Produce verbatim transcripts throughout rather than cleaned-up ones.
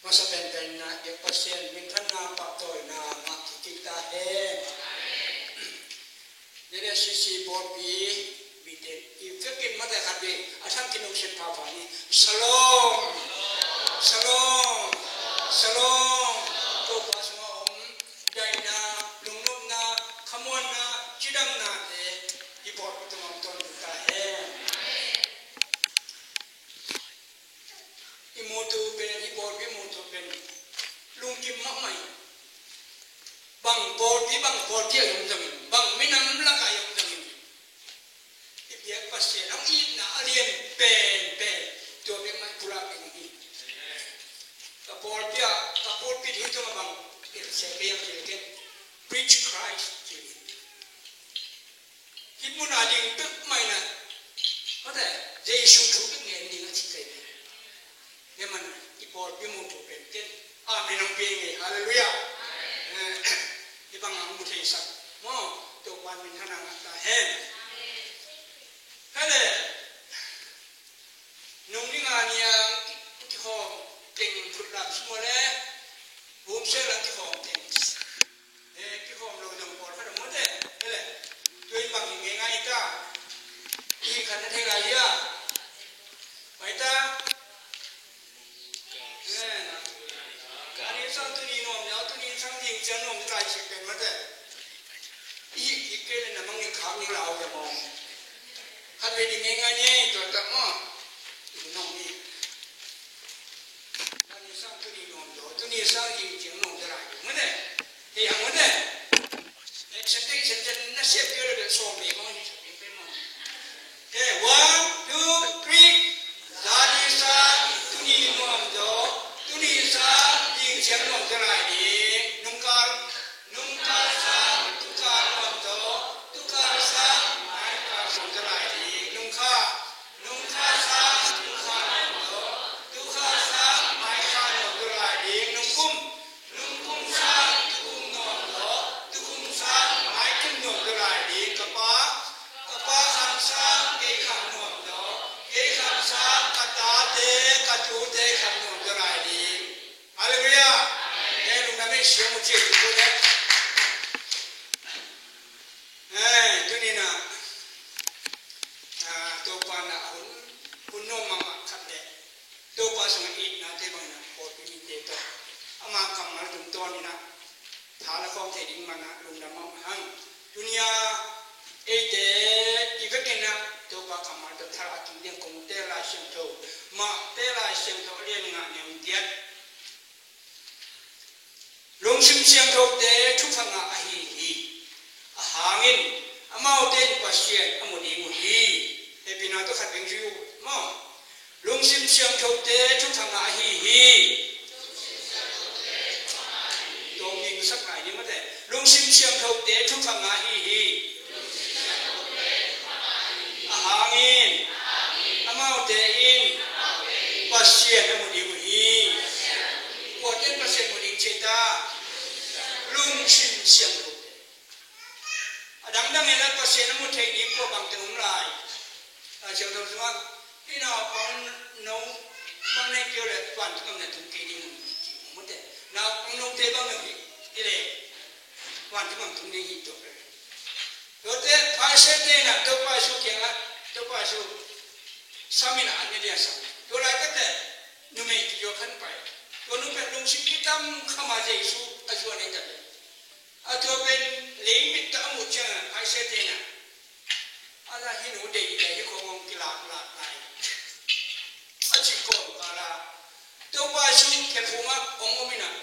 Masa penpen na, i Pasian minthanna pahtawina ngah kik ta hen. Dene sisi pawlpi mite i vekin mate khat ve a thang kinungsiat pahpah ni. Shalom. Shalom. Shalom. Topa sungah om daihna, lungnopna, khamuanna, cidamnate i pawlpi tungah om tawntung ta hen. I mutu pen, i pawlpi mutu pen lungkim mahmah hi. Bang pawlpi, bang pawlpi ah i om zongin, bang minam lakah i om zongin, i biak Pasian hong itna a lian penpen tua bek mah i pulak ding hi. Ka pawlpi ah, ka pulpit hi tungah bang, i sia kei ang, sia kei, Preach Christ, ci hi. Hih mun a ding peuhmah in ah, mate, Jesu thu bek ngen ding a ci kei ve. Tua manin i pawlpi mutu pen ken amen hong pia ing ei. Halleluiah. Eh, hih bang hong mu theisak maw, Topa'n minthanna ngah ta hen. Hale, nung ding a niang kikhawm teng, phutlam sum le, bumsel a kikhawm teng. Eh, kikhawm lo zong pawlkhat om mate. Hele. Tua in bang hi ngeingai ta. I khat na thei lai hia? Mai ta. Eh. Ani sang tuni nuam, tuni sang ding ciang nuam lai cih pen mate. I, i kei le na mang i khak ni lau ya maw. Khat ve ding ngeingai ni, tua tak maw. Nong ni. Tuni sang tuni nuam zaw, tuni sang ing ciang nuam zaw lai ding mate. Hei, ang mate. Action take, action take, na siap kei le sawm le mawk hi, sawm le mawk. Hei, one, two, three. Tuni sang tuni nuam zaw, tuni sang ing ciang nuam zaw lai ding. Nungkal, nungkal sang tukal nuam zaw, tukal sang maikal nuam zaw lai ding. Nungkha, nungkha sang tukha nuam zaw, tukha sang maikha nuam zaw lai ding. Nungkum, nungkum sang tukum nuam zaw, tukum sang maikum nuam zaw lai ding. Ka pa, ka pa khang sang kei khang nuam zaw, kei khang sang ka tate, ka tute khang nuam zaw lai ding. Halleluiah. Eh, lungdam ei, siang mu ciat tu tu le. Eh, tuni na, ah, Topa na hun, hun nuam mahmah khat le, Topa sungah itnate bang na pawlpi mite tawh ama kammal tungtawn in ah tha la khawm thei ding man ah lungdam mahmah hang. Tuni a eite i vekin ah Topa kammal tawh tha a kim ding kong teel Lai Siangtho, Mate Lai Siangtho a lian nga, neu giat. Lungsim siangthote thupha ngah ahi hi. Ahang in amaute in Pasian a mu ding uh hi. Hehpihna tawh khat veng zui uh maw. Lungsim siangthote thupha ngah ahi hi. Tawm ning sak lai ni mate. Lungsim siangthote thupha ngah ahi hi. Ahang in amaute in Pasian a mu ding uh hi. Kuate in Pasian mu ding ci ta? Lungsim siangthote. A dangdang in a Pasian a mu thei ding kua bangte om lai? A ciang dong sungah, hih naupang no bang nei kei uh leh vantung gam na tung kei ding uh hi ci uh mate. Naupang note bang hi, hi leh vantung gam tung ding hi, tua pen. Tuate Pharisee-te in ah Topa Jesu kiangah, Topa Jesu sam in ah an ne ding a sam. Tua laitak leh numei kizuak khat pai. Tua nu pen lungsim kitam kham a Jesu a zuan hi ta pen. A tua pen lei mit tawh a muh ciangin Pharisee-te in ah, a la, hih nu deih leh hih khawng hong kilaklak lai, a cih kawmkal ah Topa Jesu khe phungah hong om in ah,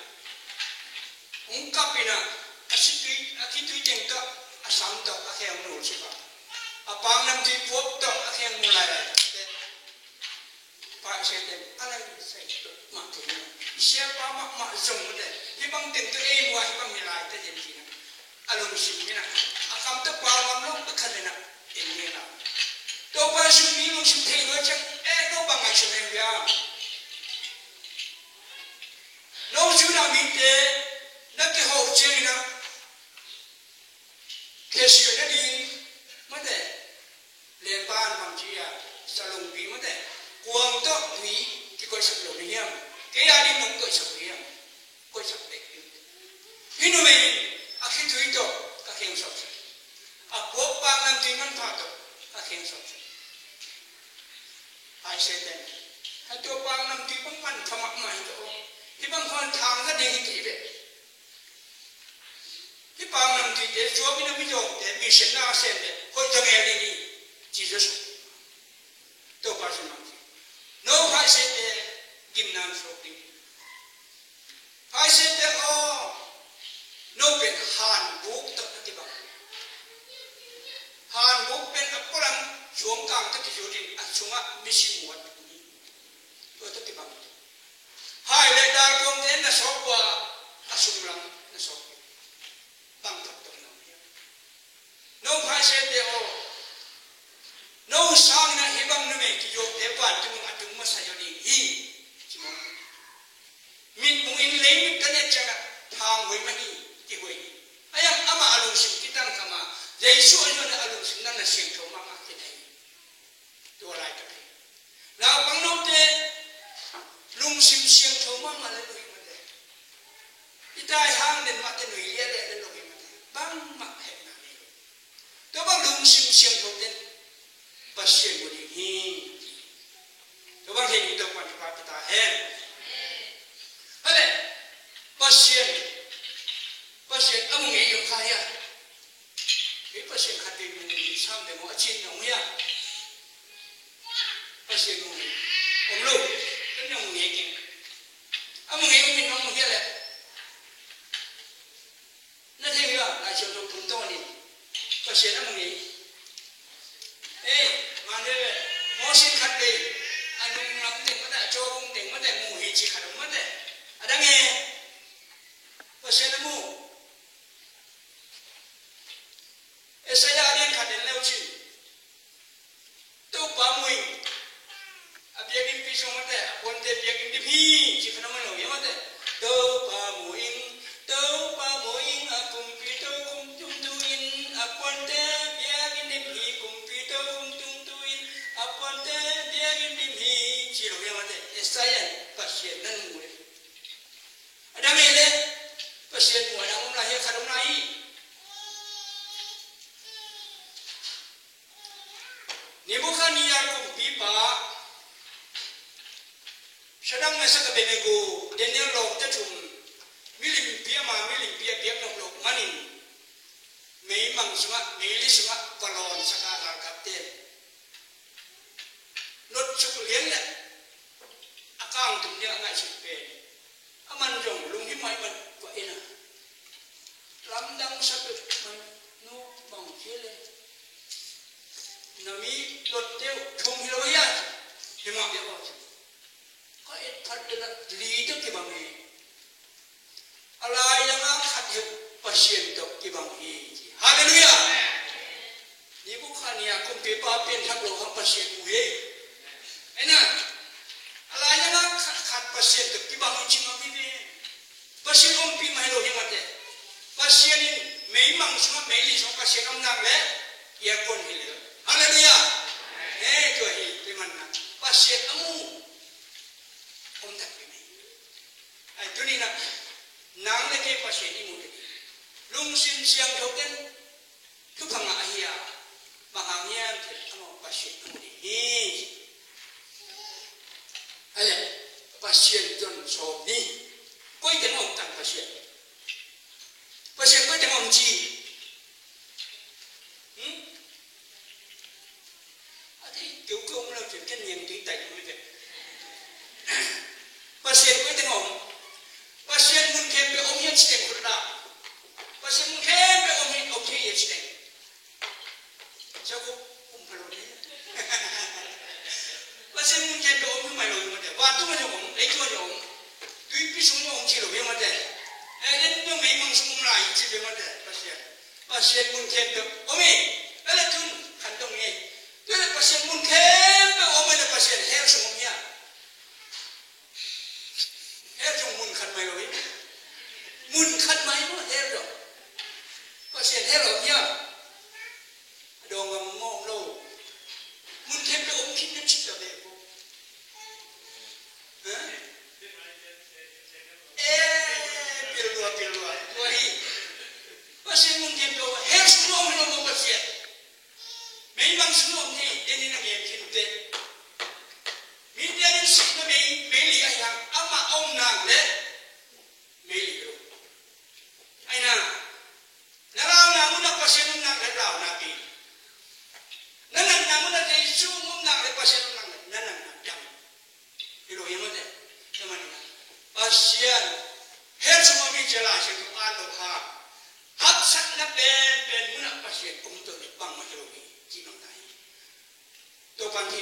hong kap in ah, a khitui, a khitui teng tawh, a sam tawh a khe hong nul suk a, a pang namtui puak tawh a khe hong nul lai lai. Pharisee-te in a lai sai tawh mah thei, i siapa mahmah zong mate, hih bang teng tawh ei mu a, hih bang hi lai ta den ci-in ah, a lungsim in ah, a kam tawh pau ngam lo, a khan in ah en ngen a. Topa Jesu mi lungsim thei lo ciang, eh, no bang ngaihsun hiam? No Judah mite na kiho ciangin ah, khe sui nading mate, lenban bang ci a, salungpi mate, kuang tawh tui kikoihsak lo na hiam? Kei a ding nong koihsak uh hiam? Koihsak bek ding. Hih numei in a khitui tawh ka kheng sawpsak. A puak paknamtui manpha tawh ka kheng sawpsak. Phaisei pen, hih tua paknamtui bang manpha mahmah hi tawh. Hih bang khuan thang za ding hi kei ve. Hih paknamtuite zuak in a mizawngte, mission na a sem leh hoih za ngel ding hi. Jesus. Topa Jesu nang ci. No phaiseite gimna hong suak ding. Phaiseite aw, no pen hanbuk tawh na kibang. Hanbuk pen a pualam suangkang tawh kizut in a sungah misi muat ding hi. Tua tawh kibang. Hai le dal kawmte na sawk uh a, a sunglam na sawk ding. Bang taktak na om hiam? No phaiseite aw, no sangin a hih bang numei kizuakte vantung a tung masa zaw ding hi, ci mawk. Mitmuh in leimit ka net ciangin a thang huai mah hi, kihuai hi. A hiang amah a lungsim kitang kha mah, Jesu a zuan a lungsim na na siangtho mahmah kei na hi. Tua lai ka thei. Naupang note lungsim siangtho mahmah le lo hi mate. I tai hang den mate, nui lialia le lo hi mate. Bangmah hehna nei lo. Tua bang lungsim siangtho ten Pasian mu ding hi. Tua bang hehna Topa'n thupha pia ta hen. Hale. Pasian. Pasian a mu ngei om kha hia? Kei Pasian khat vei mu ngei sam de maw a cih na om hia? Pasian mu ngei om lo. Ken na mu ngei keng. A mu ngei om in na mu hia leh? Na thei hia? Lai Siangtho tungtawn in Pasian a mu ngei. Ei, man ve ve. Mawsit khat vei a nung lam teng mate, a cawvung teng mate mu hi ci khat om mate. A dang e. Pasian a mu. Isaiah lian khat en leu cin. Topa mu ing. A biakinnpi sung mate, a puante biakinn dim hi ci khat om lo hia mate. Topa mu ing, Topa mu ing, a kumpi tokhom tungtungin, a puante biakinn dim hi, kumpi tokhom tungtungin, a puante biakinn dim hi ci lo hia mate. Isaiah in Pasian nan mu le. A dang e le, Pasian mu a dang om lai hi, khat om lai hi. Nebukhadnezzar kumpipa, Shadrach, Meshach, Abednego, Daniel lawmte thum, milimpi ama milimpi a biak nop loh manin, meimang sungah, meili sungah va lawnsak a, galkapte lutsuk lian le a kangtum ding a ngaihsut pen, aman zong lunghimai man va en a, lamdang sa peuhmah, no bang ci le, na mi lotte uh thum hi lo hia? Hi mah hi aw. Ka et phat le la li tawh kibang hi. A lai dang a khat hi uh, Pasian tawh kibang hi. Halleluiah. Nebukhadnezzar kumpipa pianthak lo hang Pasian mu hi. Aina, a lai dang a khat, khat Pasian tawh kibang hi ci ngam hi ve. Pasian ompih mah hi lo hi mate. Pasian in meimang sungah, meili sungah Pasian om nak leh aircon hi lel. Halleluiah. He, tua hi, tua hi man na. Pasian a mu om tak hi mai. Ai, tuni na, nang le kei Pasian i mu ding. Lungsim siangtho ten thupha ngah ahi a, bang hang hiam cih leh amau Pasian a mu ding hi. Ai, Pasian zon sawm ni. Koi teng om tang Pasian. Pasian koi teng om ci. Hmm? A thei keu keu om lo cin ken niang tui tai om lo cin. Pasian koi teng om. Pasian mun khempeuh om hi a ci teng khut la. Pasian mun khempeuh om hi, om hi a ci teng. Sia ko um pha lo ni. Pasian mun khempeuh om hi mai lo hi mate. Vantung ah zong om, leitung ah zong om. Tuipi sung zong om ci lo hi mate. Eh, len zong meimang sung om lai ci hi mate. Pasian. Pasian mun khempeuh om hi. Tua leh tun khan dong hi. Tua leh Pasian mun khempeuh om hi leh Pasian hell sung om hia? Hell zong mun khat mai lo hi. Mun khat mai lo hell zong. Pasian hell om hia? A dawng ngam mawk lo. Mun khempeuh om khin na cih ta ve ko. Ha?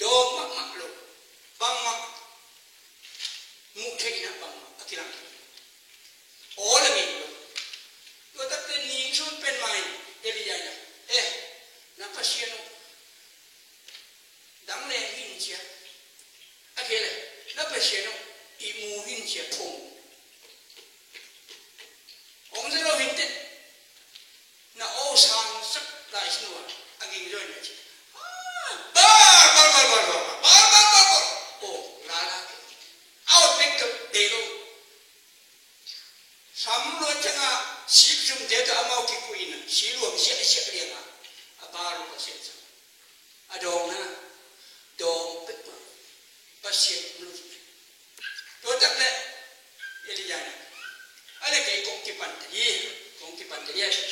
Dawng mahmah lo. Bangmah muh theihna bangmah a kilang. Aw le ngei lo. Tua takte ning sun pen mai Elijah in, eh, na Pasian uh dang leng hi in cia. A kei le, na Pasian uh ihmu hi in cia, phung. Hong za lo hi inteh. Na aw sang sak lai sin uh a, a ging zaw in a ci. Baal, Baal, Baal, Baal, Baal. Aw, la la. Aw, tek tek dei lo. Sam luan ciangin sik zumte tawh amau kikui in a, si luang siahsiah liang a, a Baal uh Pasian sang a dawng na, dawng pek mah, Pasian um lo. Tua tak leh Elijah in, a le kei kong kipan ta hi, kong kipan ta hi, a ci.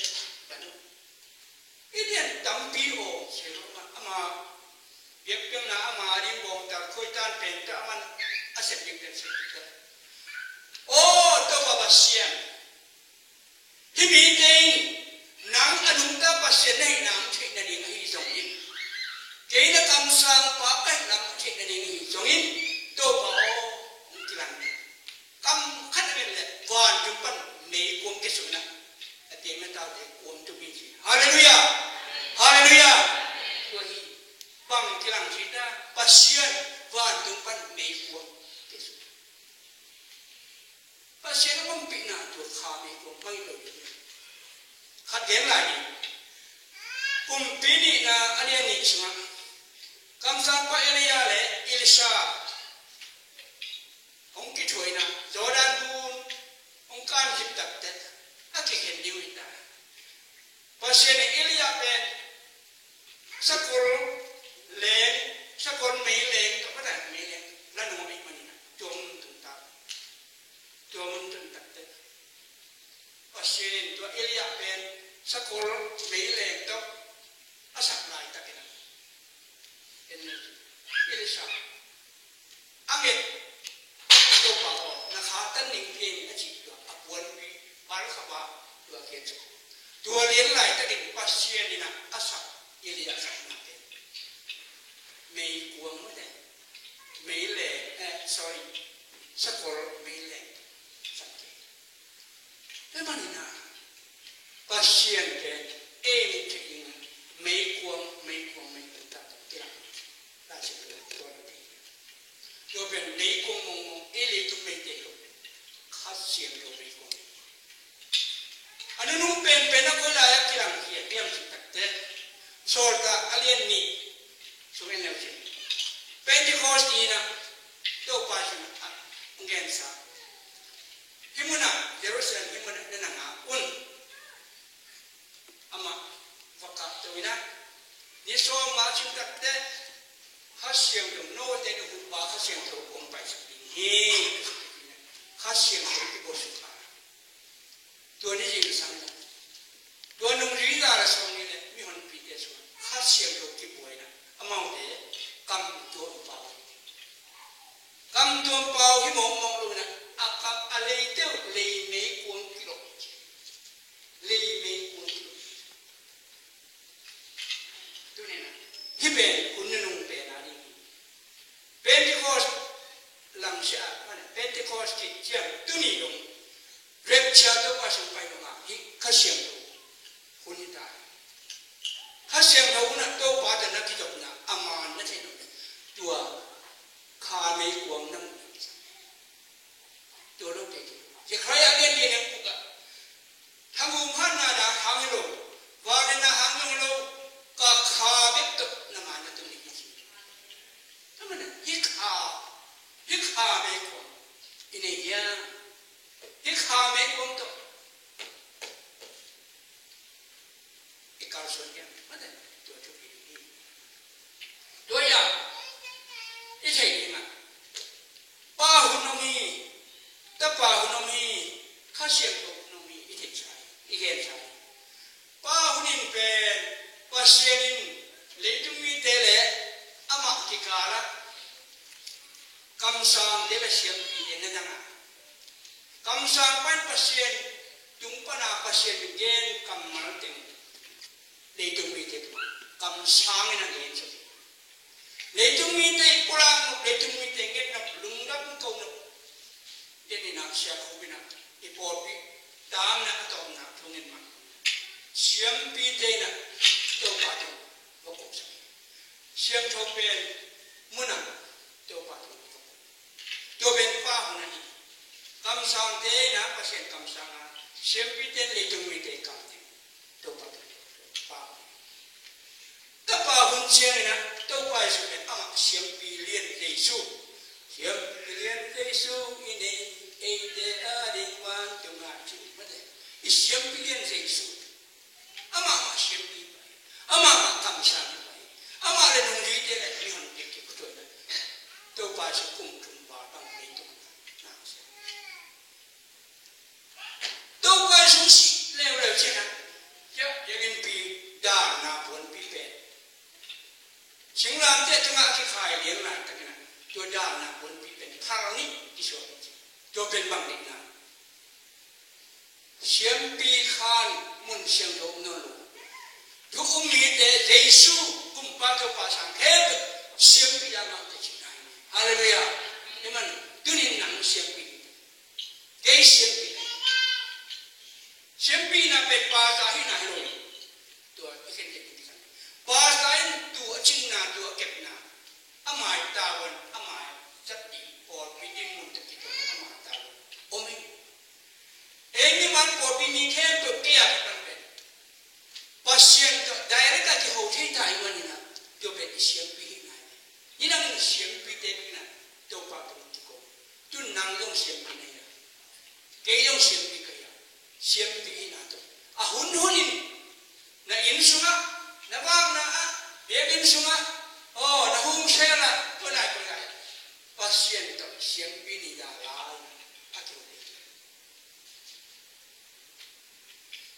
Ilian tampi aw, sia lo mah, ama biakpiakna, ama ding bawngtal khuaitan pen ta, aman a sep ding pen sep ding ta. Aw, Topa Pasian, hih mite in nang a nungta Pasian na hihna hong theih nading ahi zongin, kei na kamsangpa ka hihna hong theih nading ahi zongin, Topa aw, hong kilang in. Kam khat a nget leh vantung pan meikuang kiasuk in a, a piakna taute kuam tum hi ci. Halleluiah! Halleluiah! Tua hi bang kilang ci ta, Pasian vantung pan meikuang kiasuk. Pasian a ompihna tua kha meikuang mah hi lo. Khat gen lai Kumpi nihna a lian nih sungah kamsangpa Elijah le Elisha hong kithuah in ah Jordan gun hong kan khit takteh a kikhen ding uh hi ta. Pasian in Elijah pen sakol leng, sakol mei leng, ka patan mei leng la nuam ahih manin ah tua mun tun ta. Tua mun tun takteh Pasian in tua Elijah pen sakol mei leng tawh a sak laitakin ah, en, Elisha a nget, "Topa aw, na kha tan ning pen," a cih tua a puanpi Baal kha ba tua kian sak. Tua lian laitakin Pasian in ah a sak Elijah sakna pen meikuang mate, mei leng, eh, sorry, sakol mei leng sak kei. Tua manin ah Pasian pen ei mit theih ding meikuang, meikuang, meikuang tak kilang. Lai Siangtho tua lo ding. Tua pen meikuang mongmong, ei leitung meite lo. Kha Siangtho meikuang. A nunung penpen a koi lai-ah kilang hiam cih takteh Sawltak a lian nih sung en leu cin, Pentecost ni-in ah Topa Jesu a hong gensa. Hih munah, Jerusalem hih munah na na ngak un. Amah va kahto in ah ni sawm ngah cin takteh Kha Siangtho, note na hun pa Kha Siangtho hong paisak ding hi. Kha Siangtho kibuak suk a, tua ni zingsang in ah tua nungzui za le sawmnih le mihonpite sungah Kha Siangtho kibuak in ah amaute kam tuam pau. Kam tuam pau hi mawkmawk lo in ah a kam, a leite uh lei meikuang kilawh. Lei meikuang kilawh. Tuni-in ah hih pen hun nunung pen a ding hi. Pentecost langsia, Pentecost cih ciang tuni dong rapture, Topa sung pai dong a hih Kha Siangtho hun hi ta hi. Kha Siangtho hun ah Topa tawh na kizopna a man na theih loh tua kha meikuang na muh ding kisam. Tua lo te, Zechariah lian li neng puk ah, thagum hatna na hang hi lo, vangliatna hang zong hi lo, ka kha bek tawh na man na tung ding hi ci. Tua manin ah hih kha, hih kha meikuang i nei hiam? Hih kha meikuang tawh i kalsuan hiam? Mate, tua thupi hi. Tua hi a, i theih ding ah Pa hun om hi, Tapa hun om hi, Kha Siangtho hun om hi, i theihsa hi, i gensa hi. Pa hun in pen Pasian in leitung mite le amah kikal ah kamsangte le siampite na zang a, kamsangpa in Pasian tung pan a Pasian in gen kammal teng leitung mite tungah kamsang in a gen sak hi. Leitung mite i pulak nop, leitung mite nget nop, lungdam ko nop, den in ah Sia Khup in ah i pawlpi taamna a tawpna thu ngen mah, siampite in ah Topa tawh va kosak hi. Siangtho pen mun ah Topa tawh va kosak. Tua pen Pa hun ahi. Kamsangte in ah Pasian kamsang a, siampite in leitung mite kam ding. Topa tawh Pa hun. Tapa hun ciangin ah Topa Jesu pen amah siampi lian Jesu. Siampi lian Jesu i nei, eite ading vantung ah ci mate. I siampi lian Jesu. Amah mah siampi pai. Amah mah kamsang pai. Amah le nungzuite le mihonte kikhutuaina. Topa Jesu kum thum val bang leitung na siam. Topa Jesu sih leuleu ciangin ah, ya, ya, innpi dalna puanpi pen, singlamteh tungah a kikhai liang laitakin ah, tua dalna puanpi pen phal nih kisuak. Tua pen bang deihna? Siampi khan mun siangtho om nawn lo. Thu um mite Jesu, Kumpa Topa sang khempeuh siampi a ngah teh cihna hi. Halleluiah. Amen. Tunin nang siampi. Kei siampi. Siampi na pen pastor hihna hi lo. Tua i khen kei pi khan. Pastor in tua cinna, tua kepna, a mai tavuan, a mai zat ding, pawlpi ding mun tawh kituak a mai tavuan om hi. Ei mimal pawlpi mi khempeuh kei a kipan pen Pasian tawh Direct a kiho thei ta hi manin ah, tua pen i siampi hi nai. Nidangin siampi te pen ah, Topa pen kiko. Tun nang zong siampi na hi a. Kei zong siampi ka hi a. Siampi hi na tawh. A hun hun in, na inn sungah, na vakna ah, biakinn sungah, aw, na home cell ah, tua lai, tua lai. Pasian tawh siampi ni da lai. A kiho thei.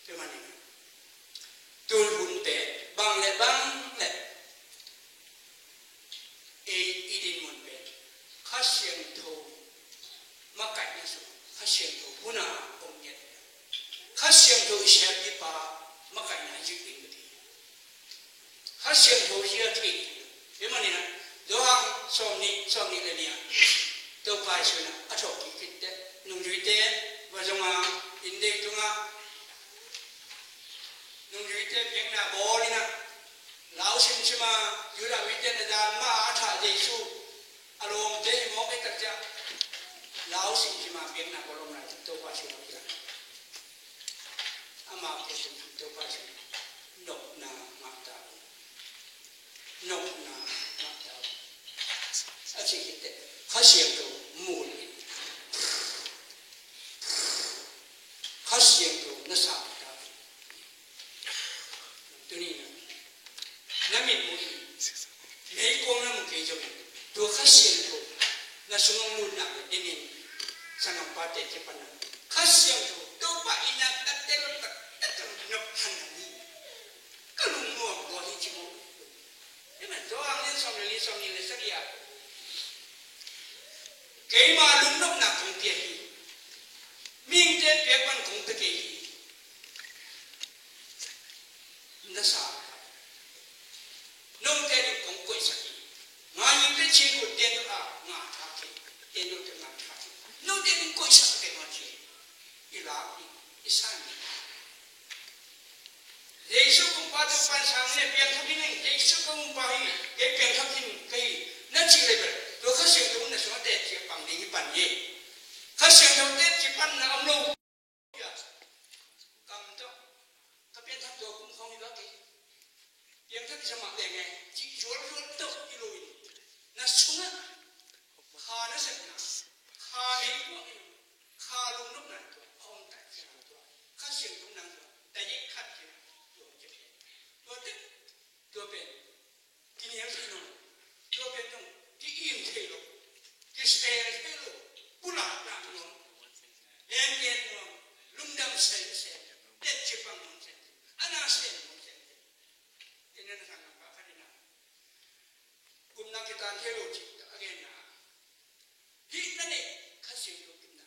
Tua manin ah, tul hunte bang le bang le ei i dinmun pen Kha Siangtho makaihna sung, Kha Siangtho hun a om ngiat. Kha Siangtho i siampipa makaihna i zui ding ka ti. Kha Siangtho zia thei. Tua manin ah, Johan sawmnih, sawmnih le nih ah, Topa Jesu in ah a thawhkik khit teh, nungzuite va zong a, inndei tungah nungzuite biakna bawl in ah, lau simsim a, Judah mite na dan mah a thah Jesu, a lawmte hi mawk ei tak ciah, lau simsim a biakna bawl om lai, Topa Jesu a kilang. Ama phusim Topa Jesu, nopna ngah ta un. Nopna ngah ta un. A ci khit teh, Kha Siangtho mu in. Kha Siangtho na sa ta un. Tuni in ah, na mit mu in. Meikuang na mu kei zong, tua Kha Siangtho na sung hong lut nak leh, en in, sanggampa teci pan na, Kha Siangtho, Topa in ah, na tel taktak, na nop han na ni. Ka lungnuam buang hi ci maw. Amen. Johan lian sawm le li, sawmnih le sagih ah, keima lungnopna kong pia hi. Mihingte piak pan kong pia kei hi. Na sa. Note ding kong koihsak hi. Nga yingte chin ko ten a nga tha kei. Ten note nga tha kei. Note ding koihsak kei ma ci. I lak hi. I san hi. Jesu kong pa tawh pansang in, piangthak in, Jesu kong pa hi, kei piangthak in ka hi, na cih leh bel, tua Kha Siangtho na sungah teci a pang ding hi pan hi. Kha Siangtho teci pan na om lo. Kam tawh, ka piangthak tua kum khawng hi bak hi. Piangthak i sa mah leng e, cih zualzual tawh i lo in. Na sungah, kha nasepna, kha meikuang in, kha lungnopna tua, a om tai ciang tua, Kha Siangtho nang tua, ta yik khat ciang tua, tua pen, tua pen, kinial thei nawn, tua pen zong, ki-im thei lo, kisel thei lo, pulakna nawn, gengen nawn, lungdam sensen, teci pang nawn sensen, a na sen nawn sensen. Tua na na sang lam pa khat in a, gupna kitan thei lo cih a genna. Hih na neih Kha Siangtho gimna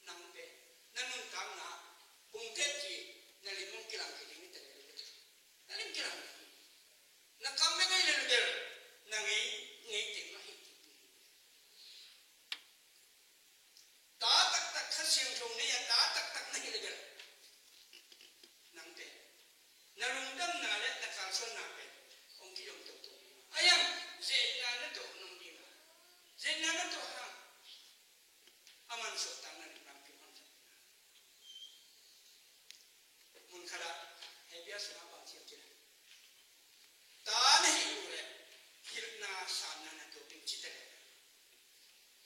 nang pen na nuntakna bung teci na lim hong kilang kei ding hi ta lel. Na lim kilang kei ding. Na kam bek hi lel bel na ngei, ngei teng mah hi. Ta taktak Kha Siangtho nei a, ta taktak na hih leh bel nang pen na lungdamna le na kalsuanna pen hong kizom toto ding a. A yang, zetna na tuah nong ding a, zetna na tuah hang, a mansuahtakna ding lampi hong zang ding a. Mun khat ah hei bia sungah bang ci hiam cih leh, ta na hih uh leh hilhna sanna na tuak ding ci ta leh,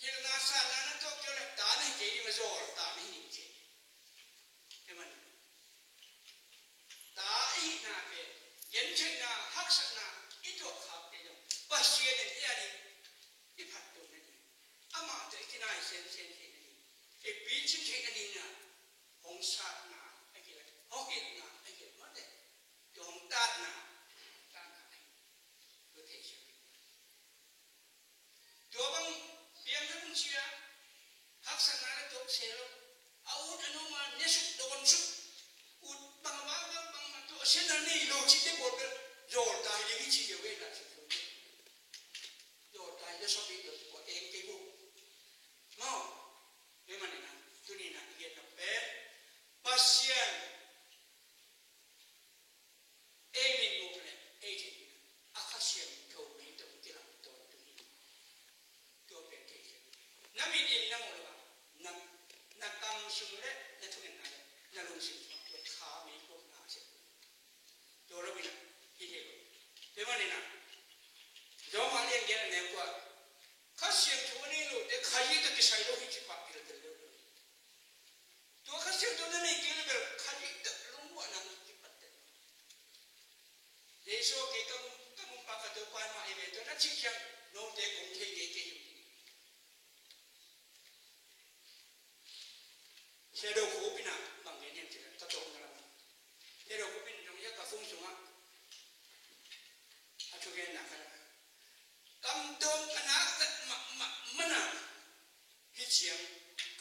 hilhna sanna na tuak kei uh leh ta na hi kei ding, a zawl ta na hi ding ci. Amen. Ta i hihna pen gentheihna, haksatna i tuah khak kei zong, Pasian in i a ding i phattuamna ding, amah tawh i kinai sensen theihna ding, i picin theihna ding a, hong satna a kilak, hong hilhna a kilak mah teh, tua hong tatna, tatna a hi. Tua thei sia. Tua bang piang na hong sia, haksatna le tuak se lo. A ut a noma ne suk, dawn suk. Ut bang a bang bang bang a tuah sian a nei lo cihte bawl bel zawl ta hi ding hi ci deuh ve la suk lo. Zawl ta hi deuh sawm deuh tua eng kei bu. Maw. Tua manin a, tuni in a i gen nop pen Pasian ei mitmuh le ei theih a Kha Siangtho mei tawh kilang tawntung hi. Tua pen thei zel. Na mit in na muh lo a, na, na Ina, Rom a lian giat a neu kua, Kha Siangtho a nei lote Khazih tawh kisai lo hi ci pah kil tel lo. Tua Kha Siangtho na nei kei le bel Khazih tawh lungmuanna kipat tel lo. Jesu kei ka mun, ka mun pa ka Topa mah hi ve tua na cih ciang note kong thei ngei kei hi. Shadow Khupin ah bang gen hiam cih leh ka tawpna lam. Shadow Khupin zong ia ka phone sungah a thugenna khat ah, kamtom a nak tat mahmah man a hi ciang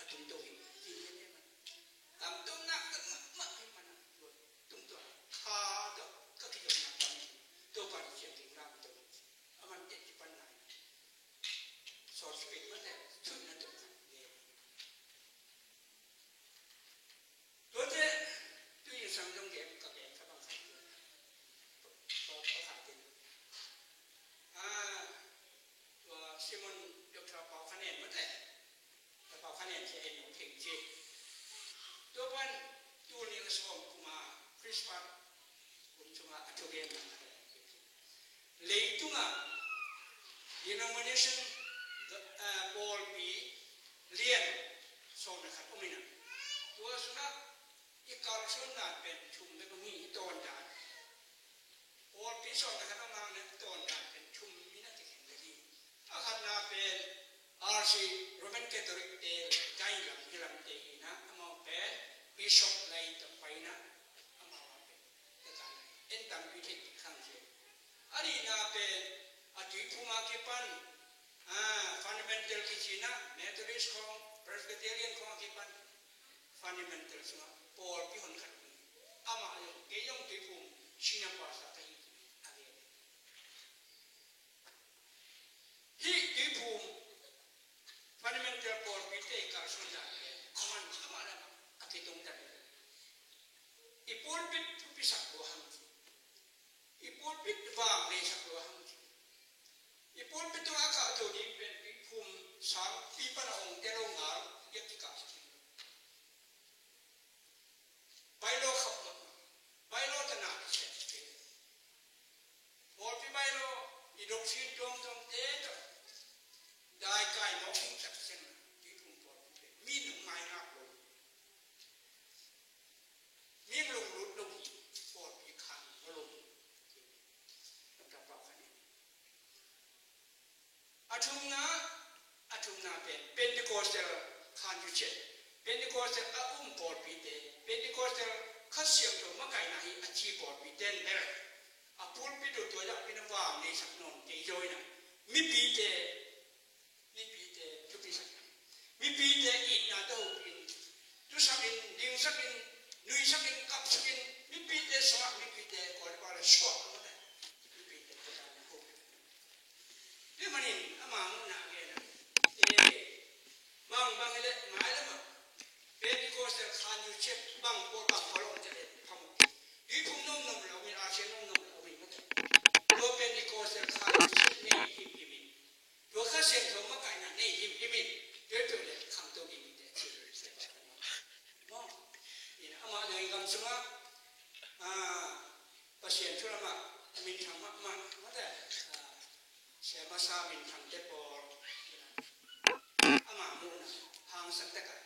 a tungto hi. Kamtom nak tat mahmah hi man a tungto kha tawh ka kizopna tam hi. Topa hi ciang ding lam to hi. A man teh kipan lai. Sawt sukit mate, thuihna tung khat nge. Tuate, tui in sang zong gen, ka gen ka bang khat. Pa, pa khat in. Ah, tua Simon Doctor Pau Khanen mate. Tua Pau Khanen sia in nong theng ci. Tua pan, tul nih le sawm kum a Christmas kum sungah a thugen. Leitungah denomination, eh, pawlpi lian sawm le khat om in ah, tua sungah i kalsuan dan pen thum bek om hi, i tawn dan. Pawlpi sawm le khat om hang le i tawn dan pen thum in a kikhen bek hi. A khatna pen R C, Roman Catholic te, Thai lam, hi lamte hi in ah, amau pen Bishop lai tawh pai in ah, amau a pen en tampi theih kik hang ci. A nihna pen a tuiphum a kipan, ah, fundamental kici in ah, Methodist khawng, Presbyterian khawng a kipan fundamental sungah pawlpi hon khat hi. Amah zong kei zong tuiphum senior pastor ka hi ci a gen. Hih tuiphum fundamental pawlpite i kalsuan dan pen a man amah le amah a kitungtan hi. I pulpit thupisak lua hang ci. I pulpit vang neisak lua hang ci. I pulpit tungah a kahto ding pen tuiphum sangpi pan a ongte lo ngal i a kikahsak hi. Bailo khauh mahmah. Bailo tana kisiat kei. Pawlpi bailo i doctrine tuamtuamte tawh daikai mawk hing sak seng tuiphum pawlpi pen mi nung mai ngak lo. Mi lunglut lo hi. Pawlpi khang lo hi. Doctor Pau Khanen. A thumna, a thumna pen Pentecostal khan yu cian. Pentecostal a um pawlpite, Pentecostal Kha Siangtho makaihna hi a ci pawlpite in bel a pulpit uh tua zah pen a vang neisak nawn kei zaw in ah, mipite, mipite thupisak in, mipite itna tawh hopin, tusakin, dingsakin, nuisakin, kapsakin, mipite sungah, mipite kawlpa le suak mate. Mipite kawlpa le hopi. Tua manin ama muhna a gen a, eh, bang bang hi leh mai lamah Pentecostal khan yu ciat bang pawl bang pawl om te le phamawh. Tuiphum nomnom le om in, R C nomnom le om in mate. Tua Pentecostal khan yu ciat nei himhim in, tua Kha Siangtho makaihna nei himhim in, tua tua le khangto ding hi te ci. Maw? In amah zong i gam sungah, ah, Pasian thu lamah a minthang mahmah mate, ah, Sia Masa minthangte pawl, ama muhna hangsan takah.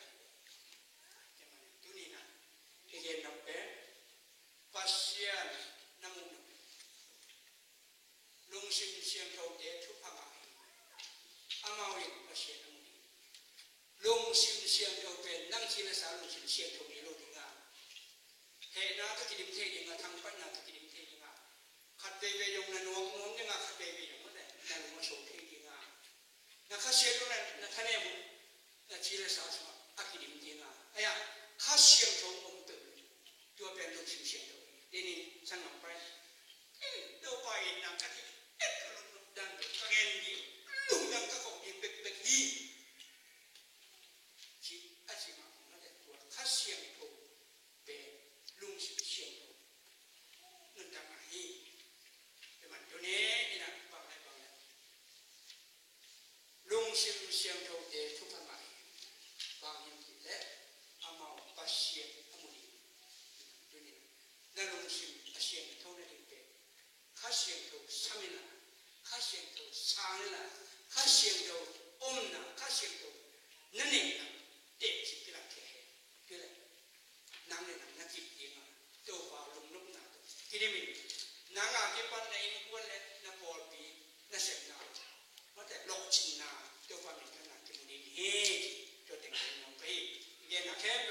Tuni-in ah i gen nop pen Pasian na muhna pen lungsim siangthote thupha ngah hi. Amau in Pasian a mu ding. Lungsim siangtho pen nang ci le sa lungsim siangtho ngei lo ding a, hehna tawh kidim thei ding a, thangpaihna tawh kidim thei ding a, khat veivei zong na nuam nuam ding a, khat veivei zong na lung a so thei ding a, na khasiat uh na, na thanem uh na ci le sa sungah a kidim ding a, ahi a Kha Siangtho om peuh. Tua pen lungsim siangtho hi. Tuni-in sanggam pai, Topa in nang ka thei et ka lungdam ding, ka gen ding, lungdam ka ko ding bekbek hi. Ci, a ci mah mah le tua Kha Siangtho pen lungsim siangtho nuntakna hi. Tua man tuni-in ah bang le bang le lungsim siangthote thupha ngah hi. Bang hiam cih leh amau Pasian a mu ding. Tuni-in na lungsim a siangtho nading Kha Siangtho sam inla, Kha Siangtho sang inla, Kha Siangtho omna, Kha Siangtho na neihna teci kilak thei hi. Tua leh nang le nang na kip ding a, Topa lungnopna tawh kidim in. Nang a kipat na innkuan le na pawlpi, na sepna, mate, lawhcinna Topa min thang a kimu ding hi. Tua teng nong ka hi. Genna khempeuh